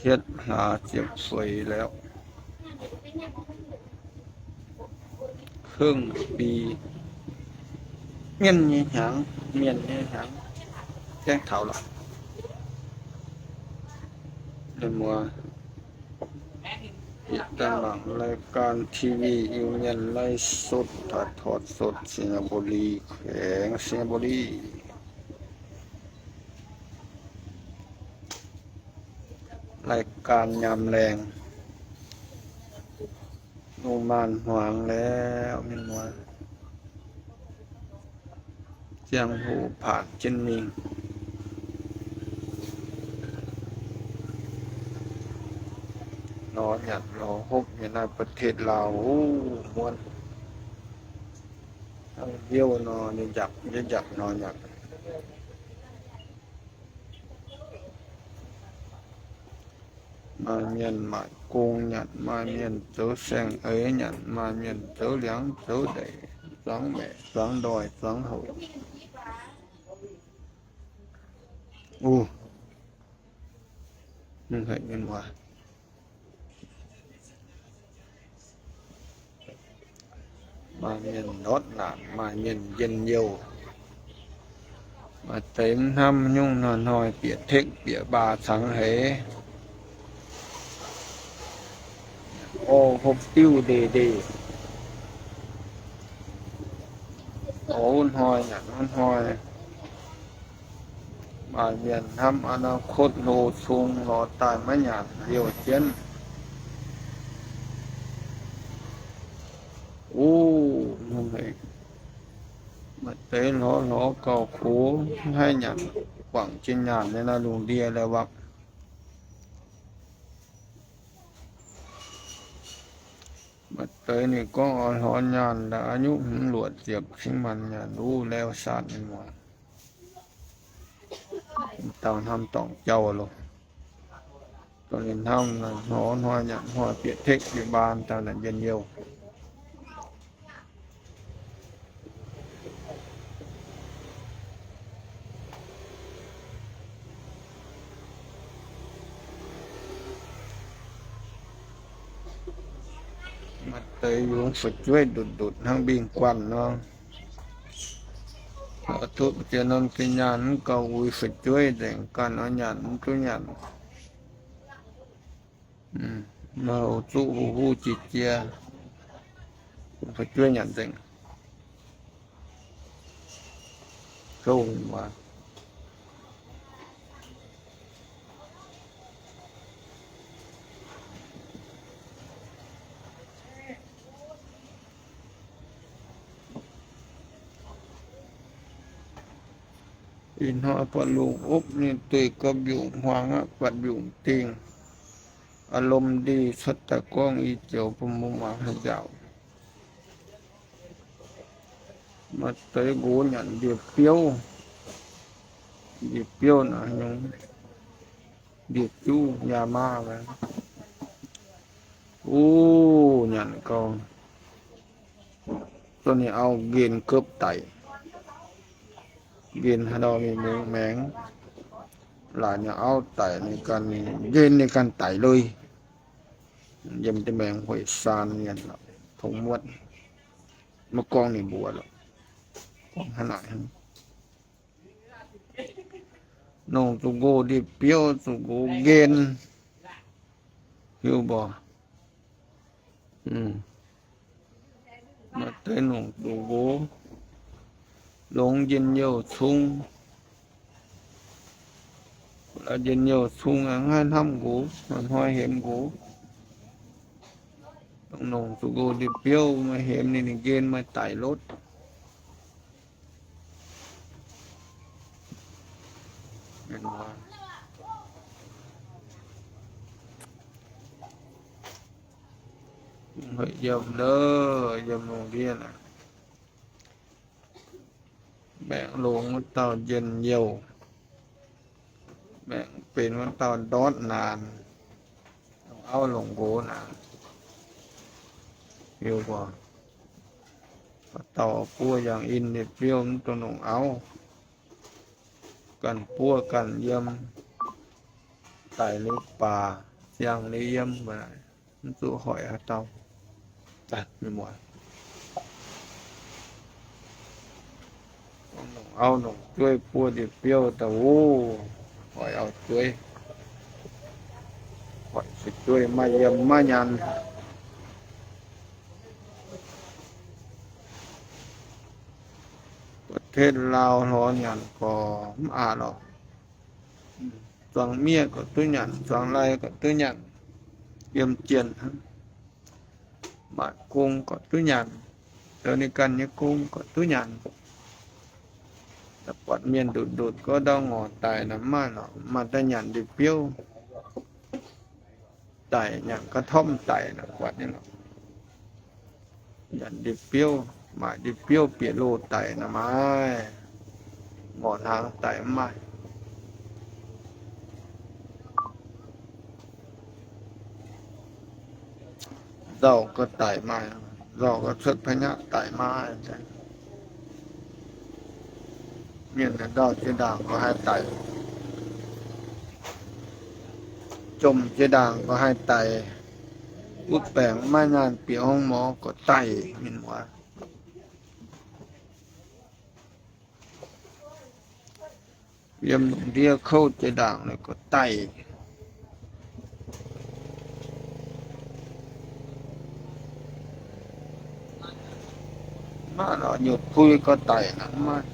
Yietv hlaax ziepc feix liuz, ครึ่งปี, mienh nyei hnyangx, mienh nyei hnyangx, gaengh taux lorqc. Ninh mbuo bieqc daaih mangc รายการ TV Iu Mienh ไลฟ์สด ถ่ายทอดสด ไซยบุรี แขวงไซยบุรี รายการ nyaam laengh. Lungh maanz-hmuangx liuz, mienh muoz, ziangh hoc paanc jienv mingh, lorz nyanc lorz hopv nyei naaiv ประเทศลาว wuov muonv, hnangv hnyouv nor, nyei njapc nyei njapc nor nyanc. Maaih mienh maaic gong nyanc, maaih mienh zoux saeng-eix nyanc, maaih mienh zoux liangx zoux ndeic, zuangx maeqc zuangx ndoih zuangx houc. Uv, mv haic mienh muoz. Maaih mienh ndortv naanc, maaih mienh njien-youh. Maaih deix mv hnamv nyungc, hnoi-hnoi bieqc tekv bieqc mbaa cangx heix. O, hopv diuv ndeic-ndeic, o, wuov hnoi nyanc wuov hnoi. Maaih mienh hnamv อนาคต hlo cong lorz daaih maiv nyanc liouh jienv. Uv, maaih deix lorz lorz gauh gox mv haih nyanc, guangc jiex nyaanh nyei naaiv lungh ndie la'wapc. Maaih deix ninh gorngv oix lorz nyaanh daaih อายุ hmz luoqc ziepc cingx maanc nyanc, uv, laauv saatv ninh muoz. Dauh hnamv dorngc jauv loh. Dongh ninh hnamv hnoi-hnoi nyanc hnoi bieqc tekv bieqc mbaan, dauh naaic njien-youh. Maaih deix yungz fu'jueiv ndutc-ndutc hnangv mbingh guanh nor. Tov jiex norm ga'nyaanh mv gauh uix fu'jueiv nzengc, ganh oix nyanc mv duqv nyanc. Mouh zuqv huv-huv jiex jiex, fu'jueiv nyanc nzengc. Kouv waac. Ih hnoi buatc lungh opv ninh duih gauh mbiungc hmuangx aqv, buatc mbiungc dingh. อารมณ์ดี cuotv daaih gorngv i joux bun mbuo muangx haaix nziaauc. Maaih deix nqox nyanc ndie-biouv. Ndie-biouv naaic nyungc, ndie-juv nyaa maah. Uv, nyanc gau. Zorqv ninh auv nqen gopv daic. Nqen haaix ndau mingh maengx, laaic ninh auv daic, ninh ganh nqen ninh ganh daic lui. Yiem deix maengx hueic saan mienh, tong muotv, maiv gorngv ninh mbuo lorqc. Gorngv hnangv naaic, nongc zuqc nqox ndie-biouv, zuqc nqox nqen, hiuv mbuo. Maaih deix nongc zuqc nqox longx njien-youh cung. Njien-youh cung aeqv, maiv hnamv nqox, hnoi-hnoi hemx nqox. Dongh nongc zuqc nqox ndie-biouv maaih hemx ninh, ninh nqen maaih daic lotv. Yiem ndov, yiem lungh ndiev aeqv, maengc longx wuov dauh njien-youh, maengc benx wuov dauh ndortv naanc, auv longc nqox naaic. Hiuv mbuo, dauh buov yangh in ndie-biouv mv dongh longc auv, ganh buov ganh yiem, daic liuz baac. ziangh liuz yiem, mv zuqc hoic haaix dauh. Auv longc jueiv buo ndie-biouv daaih wuov, hoic auv-jueiv, hoic fu'jueiv maiv yiem maiv nyanc. ประเทศลาว lorz nyanc gorx mv aqc lorqc. Zuangx miev gorx duqv nyanc, zuangx lai gorx duqv nyanc, yiem jienh hnangv. Maaic gong gorx duqv nyanc, zoux ninh ganh nyei gong gorx duqv nyanc. Buatc mienh ndutc ndutc gorngv ndau ngorc daic nor mv maaih lorqc, maaih daaih nyanc ndie-biouv daic, nyanc กระท่อม daic nor buatc nyei lorqc. Nyanc ndie-biouv, maaic ndie-biouv bieqc loh daic nor maaih, ngorc hnaangx daic mv maaih. Nzauh gauh daic maaih, nzauh gauh cuotv พยาธิ daic maaih. Mienh nzauh jiex ndaangc gauh haih daic, jomc jiex ndaangc gauh haih daic, butv baengc maiv nyaanh bieqc ห้องหมอ gauh daic, mienh muoz. Yiem lungh ndiev kouv jiex ndaangc gauh daic. Maaih lorqc, nyutc pui gauh daic nor maaih,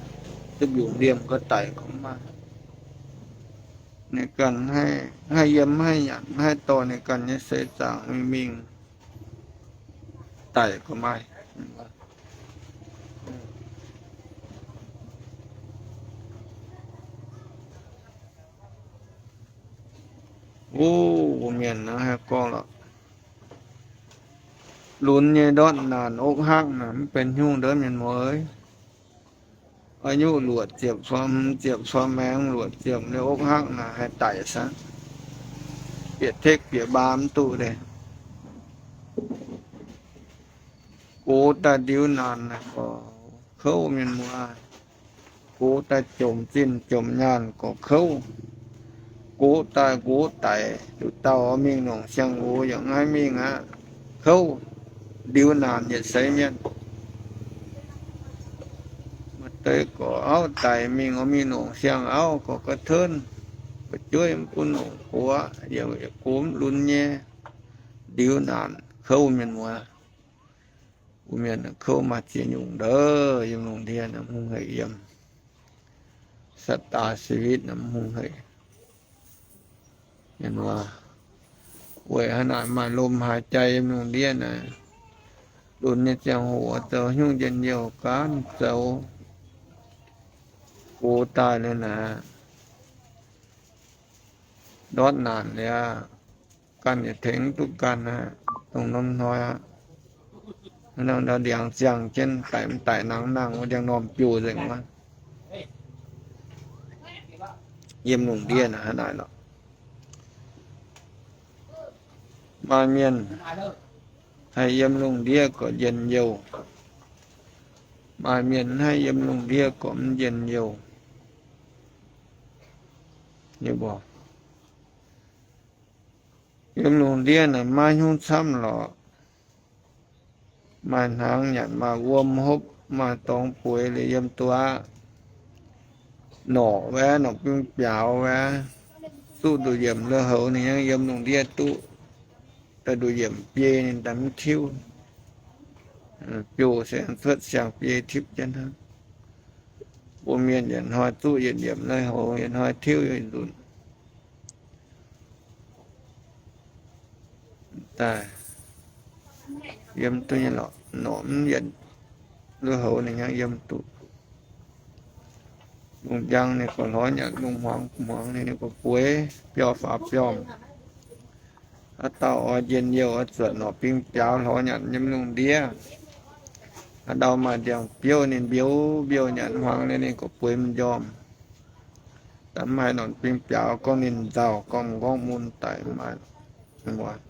duqv mbiungc liemh gauh daic gauh maaih. Ninh ganh haih yiem haih nyanc haih dorh ninh ganh nyei seix zaangc mingh mingh daic gauh maaih. O, mbuo mienh naaiv haih gorngv lorqc, lunx nyei ndortv naanc อกหัก naaic mv benx haaix nyungc ndortv, mienh muoz. อายุ luoqc ziepc fai hmz ziepc fai maengx luoqc ziepc liuz อกหัก naaic haih daic saax, bieqc tekv bieqc mbaa mv duqv deix. Gox daaih ndiux naanc naaic gorx kouv, mienh muoz. Gox daaih jomc zinh jomc nyaanh gorx kouv. Gox daaih nqox daic, nduqc dauh oix mingh longc siang-nqox yaac maiv haih mingh aqv. Kouv, ndiux naanc yietc seix mienh. Maaih deix gorx auv daic mingh oix mingh longc siang-auv gorx ga'teuv, fu'jueiv mv bun longc gox, yaac gox mv lunx nyei. Ndiux naanc kouv, mienh muoz. Mbuo mienh kouv maaih ziex nyungc ndouv, yiem lungh ndiev mv hungh hec yiem. ชะตาชีวิต mv hungh hec. Weic haaix naaic maaih lomh haaix jai yiem lungh ndiev naaic, lunx nyei ziangh hoc zoux haaix nyungc njien-youh gaanv zoux. Gox daaih liuz naaic, ndortv naanc liuz aqv, ganh yietc tengx mv duqv ganh aqv, dongh norm hnoi aqv. Ndiangx-ziangh jienv daic mv daic nangh nangh wuov, ndiangx-normh biouv nzengc wuov. Yiem lungh ndiev naaic hnangv naaic lorqc. Maaih mienh haih yiem lungh ndiev gorqv njien-youh. Maaih mienh haih yiem lungh ndiev gorqv mv njien-youh. Yiem lungh ndiev naaic maiv hnyungv camv lorqc. Maaih hnaangx nyanc, maaih wuom hopv, maaih dorngx bueix liuz yiem duqv aqv. Norqc wuov, norqc bing biaux wuov, duqv nduqc yiemc lui-houx ninh yiem lungh ndiev duqv. Daaih nduqc yiemc biei ninh daaih mv tiuv. Biouv se cuotv siang-biei tipv jienv hnangv. Mbuo mienh yietc hnoi duqv yietc yiemc lui-houx, yietc hnoi tiuv yietc nzunc. Daaih yiem duqv nyei lorqc, norqc mv yietc lui-houx ninh yaac yiem duqv. Lungh njang ninh gorqv lorz nyanc, lungh hmuangx hmuangx ninh gorqv bueix biauv-faaux biauv. Haaix dauh oix njien-youh oix zuotc norqc bing biaux lorz nyanc yiem lungh ndiev. Haaix dauh maaih ndiangx-biouv ninh mbiouh mbiouh nyanc hmuangx liuz ninh gorqv bueix m'njormh. Daaih mv haih norqc bing biaux gorngv ninh nzauh gorngv m'nqorngv mun daic mv maaih.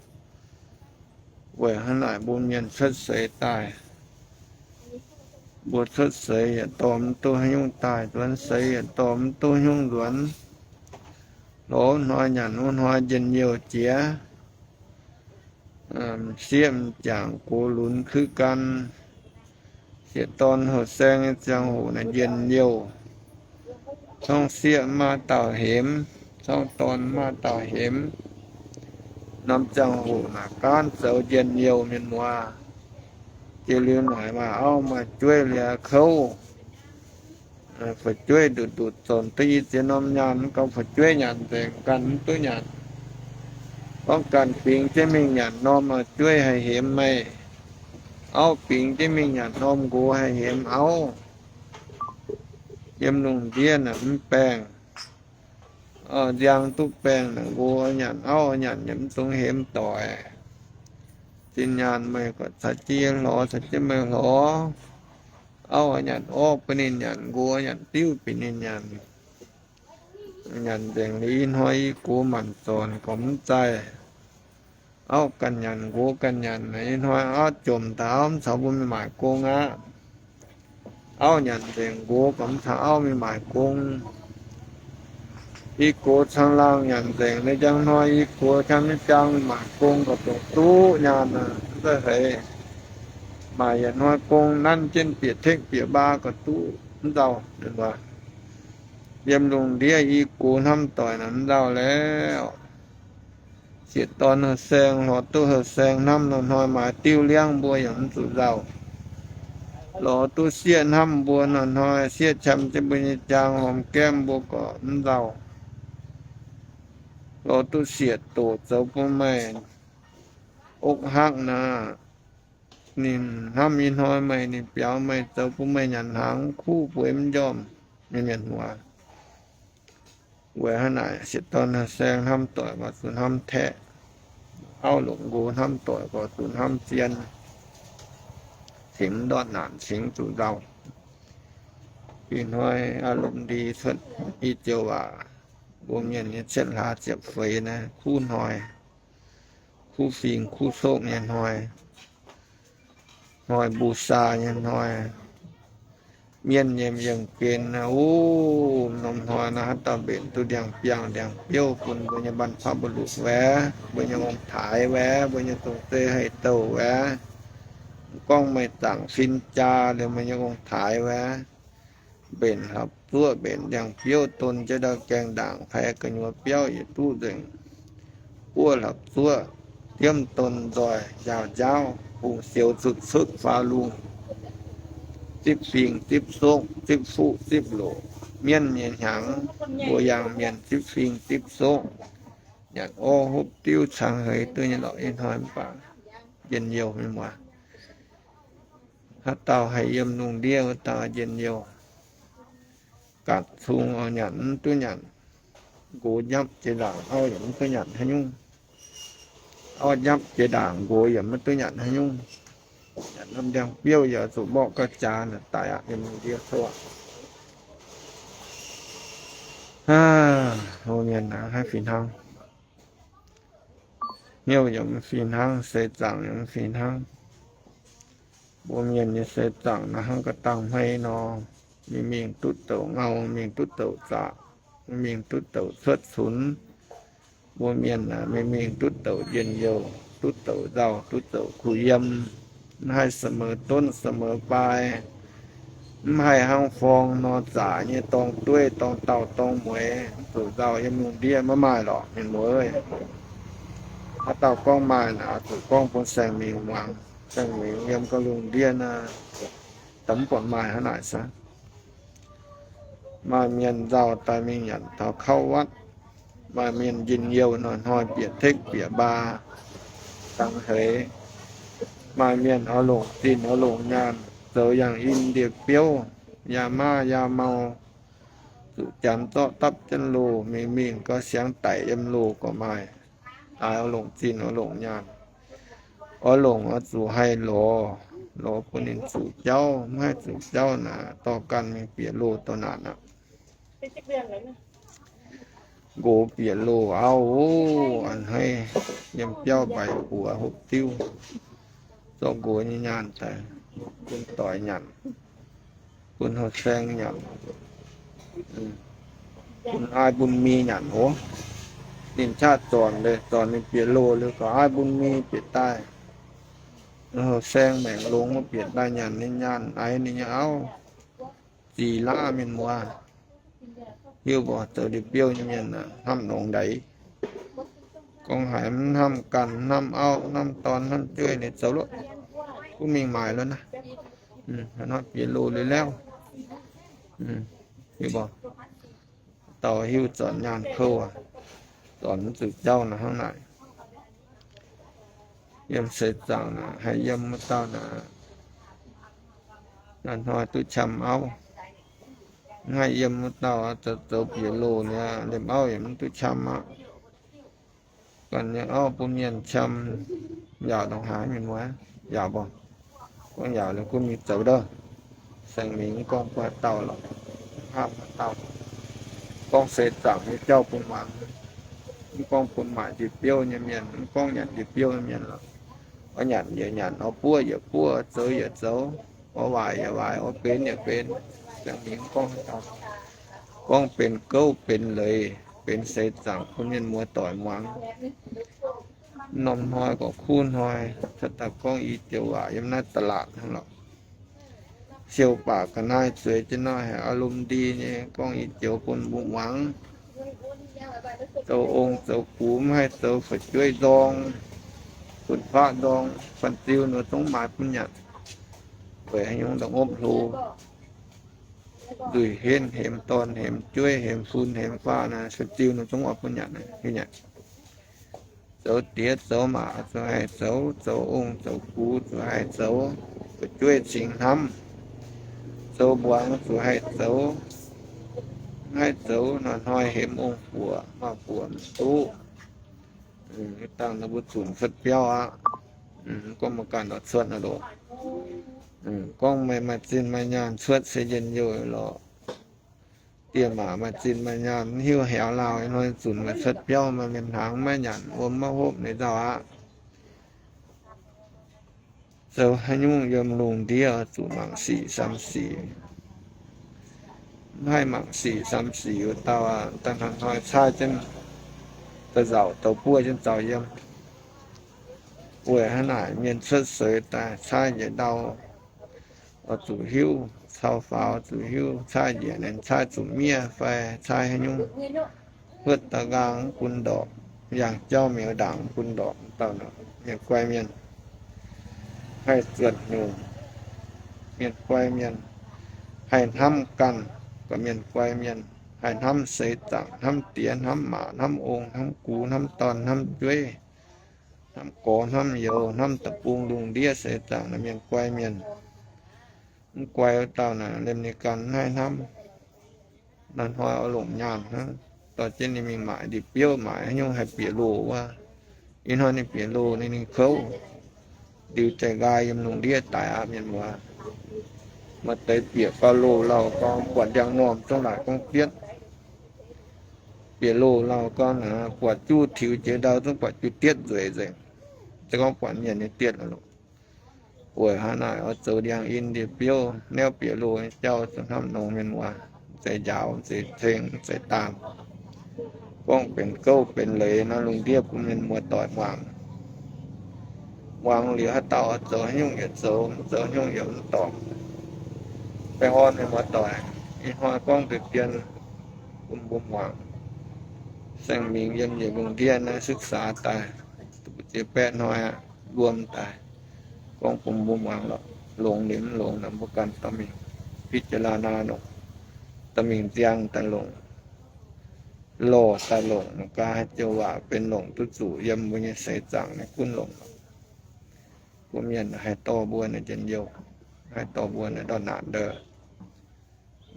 Weic hnangv naaic mbuo mienh cuotv seix daaih, mbuo cuotv seix yietc dorh mv duqv haaix nyungc daaih, nzuonx seix yietc dorh mv duqv haaix nyungc nzuonx. Lorz wuov hnoi nyanc wuov hnoi njien-youh jiex, m'sieqv m'jangc gox lunx kuv gan. Sieqv dorn houh saeng nyei ziangh hoc naaic njien-youh. Gorngv sieqv maiv dauh hemx, gorngv dorn maiv dauh hemx. Norm ziangh hoc naaic gaanv zoux njien-youh mienh muoz. Jiex liuz naaic maaih auv maaih jueiv liuz kouv. Fu'jueiv nduqc nduqc zornc duqv i ziex norm nyaanh, mv gorngv fu'jueiv nyanc nzengc, ganh mv duqv nyanc. Gorngv ganh bingx jienv mingh nyanc norm, jueiv haih hemx meih. Auv bingx jienv mingh nyanc norm, nqox haih hemx auv. Yiem lungh ndiev naaic mv baengh. Nziang duqv baengh naaic, nqox nyanc auv nyanc yaac mv dungx hemx doic. Zinh nyaanh meih gorqv caux jienv yie hlorx, caux jienv meih hlorx. Auv nyanc orv bun ninh nyanc, nqox nyanc diuv bun ninh nyanc. Nyanc nzengc liuz ih hnoi i gox maanc zornc gorqv mv zaih. Auv ganh nyanc, nqox ganh nyanc, ih hnoi auv jomc daaih auv mv caux mbuo mingh maaic gong aqv. Auv nyanc nzengc, nqox gorqv mv caux auv mingh maaic gong. I gox caangh laangh nyanc nzengc, ninh njang hnoi i gox qiemx nyei jaang mingh maaic gong gorqv dongh duqv nyaanh aqv, mv zeiz heix. Maaic yietc hnoi gong nanv jienv bieqc tekv bieqc mbaa gorqv duqv mv nzauh. Yiem lungh ndiev i gox hnamv doic naaic mv nzauh lorqc. Sieqv dorn houh saeng, lorz duqv houh saeng hnamv, hnoi-hnoi maaiz diuv liangv mbuo yaac mv zuqc nzauh. Lorz duqv sieqv hnamv mbuo, hnoi-hnoi sieqv qiemx jienv mbuo nyei jaang, hormh gaemv mbuo gorqv mv nzauh. Lorz duqv sieqv doqc zoux bun meih okv hakv naaic, ninh hnamv ih hnoi meih, ninh biaux meih, zoux bun meih nyanc hnaangx kuv bueix mv njormh nyei mienh muoz. Weic hnangv naaic, sieqv dorn houh saeng hnamv doic maaih zuqc hnamv taeqv. Auv longc nqox hnamv doic maaih zuqc hnamv zien, cingx ndortv naanc cingx zuqc nzauh. Ih hnoi อารมณ์ดี cuotv i joux waac, mbuo mienh nyei cietv hlaax ziepc feix naaiv kuv hnoi, kuv fingx kuv sokv nyei hnoi, hnoi บูชา nyei hnoi, mienv nyei yiem gen naaiv, o, norm hnoi naaiv haaix dauh mbenc duqv ndiangx-biangh ndiangx-biouv bun mbuo nyei บรรพบุรุษ wuov, mbuo nyei ong-taaix wuov, mbuo nyei zong-zei haih douh wuov, gorngv meih zaangc fin jaa liuz meih nyei ong-taaix wuov, mbenc hlopv zuoqv mbenc ndiangx-biouv don jienv ndau gaengh ndaangc, pai gu'nyuoz biauv yietc duqv nzengc. Buov hlopv zuoqv, diemv don nzoih njaaux njaauv, hungh sioux zutc cutv faaux lungh, zipv fingx zipv sokv, zipv fuqv zipv loqc, mienv nyei hnyangx, mbuo yangh mienh zipv fingx zipv sokv, nyanc orv hopv diuv cangx heix duqv nyei lorqc. Ih hnoi mv baac njien-youh mienh muoz. Haaix dauh haih yiem lungh ndiev wuov dauh njien-youh. Gatc cung oix nyanc mv duqv nyanc. Nqox nyapv jiex ndaangc auv yaac mv duqv nyanc haaix nyungc. Auv nyapv jiex ndaangc nqox yaac mv duqv nyanc haaix nyungc. Nyanc norm ndiangx-biouv yaac zuqc mborqv gauh jaax naaic daic aqv, yiem lungh ndiev coqv. Mbuo mienh naaiv haih fih hnangv. Hnyouv yaac mv fih hnangv, seix zaangc yaac mv fih hnangv. Mbuo mienh nyei seix zaangc naaiv hnangv ga'dangh hmei nor, mingh mingh duqv douc ngau, mingh duqv douc zaqc, mingh duqv douc cuotv cunx. Mbuo mienh aah, mingh mingh duqv douc njien-youh, duqv douc nzauh, duqv douc kuh yiem, mv haih เสมอต้นเสมอปลาย. Mv haih hnangv forng nor, zaqc nyei dorng dueiv, dorng daauh, dorng mueiz, mv zuqc nzauh yiem lungh ndiev maiv maaih lorqc, mienh muoz. Haaix dauh gorngv maaih naaic, zuqc gorngv bun saeng-mingh muangx. Saeng-mingh yiem gauh lungh ndiev naaiv, da'mv buatc maaih hnangv naaic saah. Maaih mienh nzauh daaih mingh nyanc taux kauv watv. Maaih mienh njien-youh hnoi-hnoi bieqc tekv bieqc mbaa dangx heix. Maaih mienh oix longc zinh oix longc nyaanh zoux yangh in ndie-biouv, yaac maaih yaac mau, zuqc janx zorqv dapv jienv loh, mingh mingh gauh siangx daic yiem loh gorqv maaih. Daaih oix longc zinh oix longc nyaanh, oix longc oix zuqc haih lorz, lorz bun ninh zuqc jauv. Mv haih zuqc jauv naaic, dorh ganh mingh bieqc loh douh naanc aqv. Nqox bieqc loh auv, a'hneiv, yiem biauv mbaix buoz hopv diuv, zorqv nqox nyei nyaanh daaih bun doic nyanc, bun houh saeng nyanc, bun ai bun mi nyanc oc. Ninh qaqv zornc, zornc ninh bieqc loh liuz, gauh aiv bun mingh bieqc daaih. Saeng maengc longx bieqc daaih nyanc ninh nyaanh, aiv ninh nyei auv, zic laav mienh muoz. Hiuv mbuo zoux ndie-biouv nyei mienh hnamv longx ndaix. Gorngv haiz mv hnamv ganh, mv hnamv auv, mv hnamv dorn, mv hnamv jueiv, ninh zoux luoqc, gunv mingh maaic luoqc naaiv. Hnangv naaiv bieqc loh liuz lauh, hiuv mbuo dauh hiuv zornc nyaanh kouv, zornc mv zuqc jauv naaic hnangv naaic. Yiem seix zaangc naaic haih yiem wuov dauh naaic, hnoi duqv qam auv. Mv haih yiem wuov dauh zoux bieqc loh liuz, liemh auv yaac mv duqv qam aqv. Ganh nyei auv bun mienh qam, yaac ndongc haaix mienh muoz, yaac mbuo gorngv yaac liuz gunv mingh zoux ndouh. Saeng mingh mv gorngv bun haaix dauh lorqc, mv hnamv haaix dauh. Gorngv seix zaangc nyei jauv bun muangx, mv gorngv bun maaic ndie-biouv nyei mienh, mv gorngv nyanc ndie-biouv nyei mienh lorqc. Oix nyanc yietc nyanc, oix buov yietc buov, zoux yietc zoux, oix waaic yietc waaic, oix benx yietc benx. Saeng mingh mv gorngv haaix dauh. Gorngv benx gouv benx leiz, benx seix zaangc bun mienh muoz doic muangx. Norm hnoi gorqv kuv hnoi, cuotv daaih gorngv i joux waac yiem naaiv da'laatc hnangv lorqc. Siou baac ga'naaiv zueiz jienv nor, haiz อารมณ์ดี nyei gorngv i joux bun mbuo muangx. Zoux ong zoux gux mv haih zoux fu'jueiv nzorng, fun-faqv nzorng, fan-ziu nor zungv maaih bun nyanc. Weic haaix nyungc da'ngopv hlo, nzuih henv hemx dorn hemx jueiv hemx fun hemx faqv naaic, fan-ziu nor zungv oix bun nyanc, hiuv nyanc. Zoux diex zoux maac zuqc haih zoux, zoux ong zoux gux zuqc haih zoux, fu'jueiv cingx hnamv. Zoux mbuangz zuqc haih zoux, mv haih zoux hnoi-hnoi hemx ong buoc, maaih buoc mv duqv. Dangh nor mbuo zunc cuotv biauv aqv. Gorngv mbuo ganh oix cuotv naaiv loc, gorngv meih maaih zinh maaih nyaanh cuotv se njien-youh lorqc. Diex maac maaih zinh maaih nyaanh mv hiuv heuc lauh, ih hnoi zunc meih cuotv biauv maaih mienh hnaangx maiv nyanc, wuom maiv hopv, ninh nzauh aqv. Zoux haaix nyungc yiem lungh ndiev zuqc mangc sic samx sic. Mv haih mangc sic samx sic wuov dauh aqv, da'hnoi caaiv jienv da'nzauc douz buov jienv zaux yiem. Weic hnangv naaic mienh cuotv seix daaih caaiv njiec ndau, oix zuqc hiuv cau faaux, zuqc hiuv caaiv njiec, ninh caaiv zuqc miev fai caaiv haaix nyungc. Huotv da'nqaang mv bun ndorpc, yangh jauv miuz ndaangc mv bun ndorpc, dauh mienh guai mienh. Haih zuotc nyungc, mienh guai mienh. Haih hnamv ganh, gorqv mienh guai mienh. Haih hnamv seix zaangc, hnamv diex, hnamv maac, hnamv ong, hnamv gux, hnamv dorn, hnamv jueiv, hnamv gorx, hnamv youz, hnamv deic-bung lungh ndiev seix zaangc naaic mienh guai mienh. Mv guai wuov dauh naaic liemh ninh ganh mv haih hnamv. Naaiv hnoi oix longc nyaanh hnangv, dorh jienv ninh mingh maaic ndie-biouv, maaic haaix nyungc haih bieqc loh wuov. Ih hnoi ninh bieqc loh ninh, ninh kouv, liuz jai nqaai yiem lungh ndiev daic aqv, mienh muoz. Maaih deix bieqc gau loh lauh gau, buatc ndiangx-normh zungv laaic gorngv dietv. Bieqc loh lauh gau naaic, buatc juv tiux jiex ndau zungv buatc juv dietv nzueic nzengc. Se gorngv buatc mienh nyei dietv loh. Weic haaix naaic oix zoux ndiangx-in ndie-biouv, naaiv bieqc loh nyei jauv zuqc hnamv nongx, mienh muoz. Mv zeiz njaaux, mv zeiz ceng, mv zeiz daanh. Gorngv benx gouv benx leiz nor, lungh ndiev bun mienh muoz-doic muangx. Muangx liuz haaix dauh zoux haaix nyungc yaac zoux, mv zoux haaix nyungc yaac mv dorngc. Baengh orn mienh muoz-doic, ih hnoi gorngv deix dien bun mbuo muangx. Saeng Mingx yiem yietc lungh ndiev naaiv ศึกษา daaih, ziex baeqv hnoi aqv, luom daaih, gorngv bun mbuo muangx lorqc. Longx liuz mv longx naaic mbuo ganh dorh mingh พิจารณา longc, dorh mingh nziang daaih longc, lorh daaih longc, mangc gaax haaix joux waac benx longc duqv zuqc yiem mbuo nyei seix zaangc naaiv gunv longc. Mbuo mienh haih dorh mbuo naaic njien-youh, haih dorh mbuo naaic ndortv naanc ndau.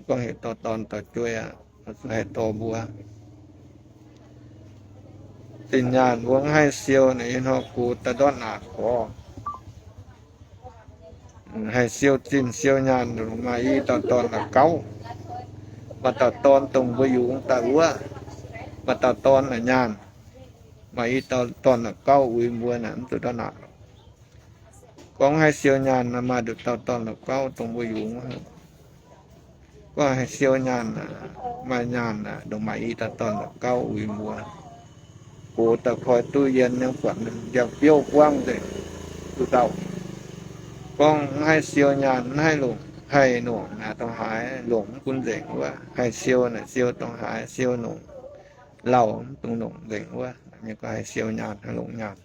Gorngv heuc dorh dorn dorh jueiv aqv, haih dorh mbuo. Zinh nyaanh mbuo mv haih siou naaic, ih hnoi gox daaih ndortv naanc gorx. Haih siou zinh siou nyaanh, maaih i dauh dorn la'gauv. Maaih dauh dorn dongh mbuo yungz daaih wuov, maaih dauh dorn naaic nyaanh. Maaih i dauh dorn la'gauv uix mbuo naaic mv zuqc ndortv naanc. Gorngv haih siou nyaanh naaic, maaih nduqc dauh dorn la'gauv dongh mbuo yungz wuov. Gorngv haih siou nyaanh naaic, maaih nyaanh naaic, ndongc maaih i dauh dorn la'gauv uix mbuo. gox daaih koi duqv yienh nyei, buatc ninh ndiangx-biouv buangv nzengc, duqv dauh. Gorngv mv haih siou nyaanh, mv haih longc, haih longc naaic dongh haaix, longc mv bun nzengc wuov. Haih siou naaic siou dongh haaix, siou longc lauh mv dungx longc nzengc wuov. Mienh gorngv haih siou nyaanh, haih longc nyaanh.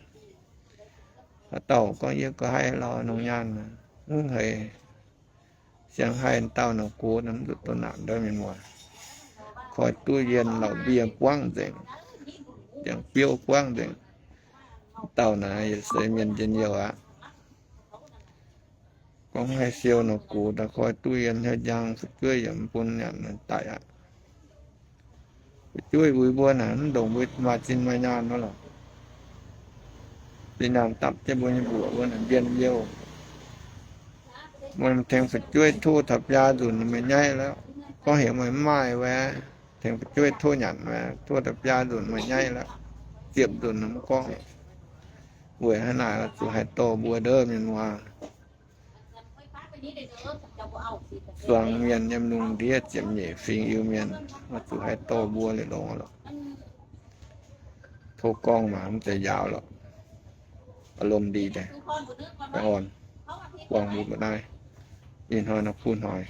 Haaix dauh gorngv yie gauh haih lauh longc nyaanh, mv haiz siang haih dauh nor gox mv zuqc doh naanc ndau mienh muoz. Koi duqv yienh lauh mbie buangv nzengc, ndiangx-biouv buangv nzengc, dauh naaic yietc seix mienh njien-youh aqv. Gorngv haih siou nor gox daaih koi duqv yienh hnyouv njang, fu'jueiv yaac mv bun nyanc daic aqv. Fu'jueiv uix mbuo naaic mv ndongc mbuo maaih zinh maaih nyaanh nor lorqc. Zinh nyaanh dapv jienv mbuo nyei mbuoqc, mbuo naaic njien-youh. Meih tengx fu'jueiv tov taux biaa nzunc meih nyaiv lorqc. Gorngv heuc meih mv maaih wuov, tengx fu'jueiv tov nyanc wuov, tov taux biaa nzunc meih nyaiv lorqc. Ziepc nzunc mv gorngv. Weic hnangv naaic zuqc haih dorh mbuo ndov mienh muoz. Zuangx mienh yiem lungh ndiev ziepc nyeic fingx Iu-Mienh, zuqc haih dorh mbuo liuz longx lorqc. Tov gorngv mangc mv zeiz njaaux lorqc. Aa, lomh ndiev daaih, orn, buangh mbuo mbu'naaiv. Ih hnoi nor kuv hnoi.